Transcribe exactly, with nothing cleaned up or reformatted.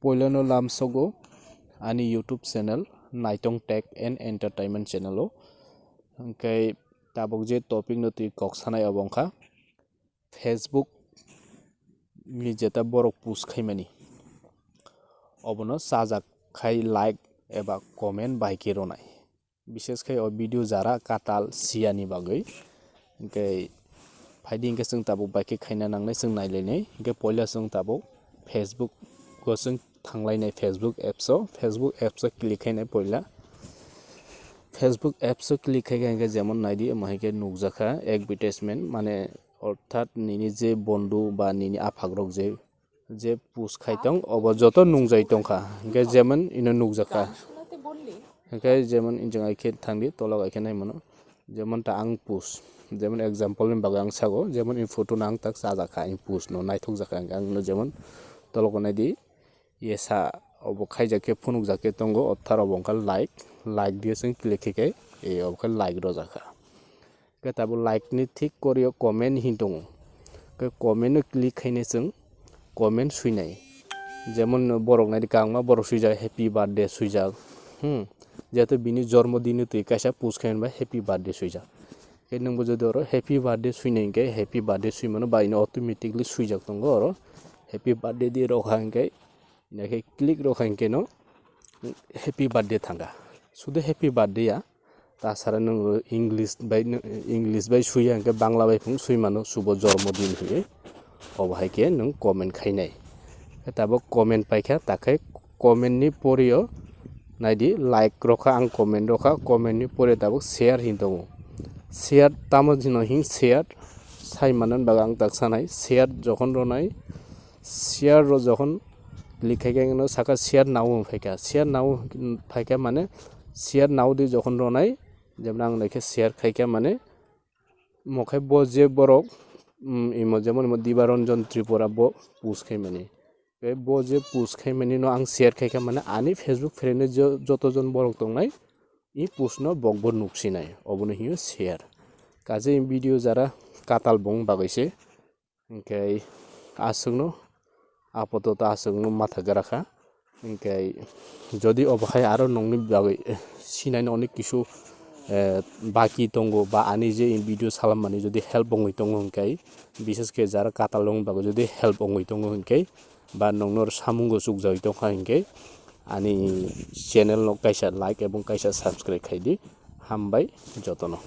Poilano lamsogo ani YouTube channel Naitong Tech and Entertainment channel o. Hwnkhe tabuk je topic no twi kok sanai obo wngkha Facebook ni jeta borok post khaimani obono chajak khai like eba comment bai khe rwnai. Bishes khe o video jara katal siyani bagwi. Hwnkhe phaidi hwnkhe chwng tabuk bai khe khaina nangnai, chwng nailainai. Hwnkhe poila chwng tabuk Facebook o chwng thanglainai, Facebook apps o, Facebook apps o click khainai poila. Facebook apps o click khaikha hwnkhe jemon naidi omo hai khe nukjakha advertisement, mane orthat nini je bondhu ba nini aphakrok je je post khai tong, obo joto nungjai tongkha. Hwnkhe jemon ino nukjakha. Hwnkhe jemon injing ai khe thangdi, tolok ai khe nai mano. Jemon ta ang post, jemon example ni bagwi ang sago, jemon in photo no ang tak chajakha, in post no naithok jakha, ang no jemon tolok nai di, yesa obo khaijak khe phunukjak khe tongo, othar obo wngkha like, like diye chwng click khe khe, e obo khe like rwjakha. Khe tabuk like ni thik korio comment hin tongo. Khe comment no click khainai chwng comment swinai. Jemon borok nai di kangma borok swijak happy birthday swijak. Hmm. Jeto bini jormo din no twi kaisa post khaina bai happy birthday swijak. Khe nwngbo jodi oro happy birthday swinai hwnkhe happy birthday swimano bai no automatically swijak tongo oro. Happy birthday di rokha hwnkhe Ina khe click rokha hwnkhe no happy birthday thangkha. Sudu happy birthday ya. Tasara nwng English bai, English bai suiya hwnkhe Bangla bai phung sui mano subo jormo din hinwi. Obo hai khe nwng comment khainai. Khe tabuk comment paikha, takhai comment ni porio naidi like rokha, ang comment rokha, comment ni porio tabuk share hin tongo. Share tamo jino hin share sai manani bagwi ang tak sanai. Share jokhon ronai, share ro jokhon click khai khe no saka share now phaikha, share now phaikha mane share now di jokhon ronai, jemon ang naikhe share khaikha mane mokhai bo je borok, um, imo jemon imo Dibaranjan Tripura bo post khaimani. Tei bo je post khaimani no ang share khaikha mane ani Facebook friend o jo-, joto jon borok tongnai, i post no bokbo nuksinai, obono hino share. Kaje video jara katal bong bagwi se. Hwnkhe aswkno, apatot aswkno matha gra kha. Hwnkhe jodi obo hai aro nongni bagwi, eh, sinai no onek kisu, eh, baki tongo ba ani je video salammani jodi help wngwi tongo hwnkhe, bishes khe jara katal wngni bagwi jodi help wngwi tongo hwnkhe, ba nongno samungo chukjagwi tongkha hwnkhe, ani channel no kaisa like ebong kaisa subscribe khaidi. Hambai jotono.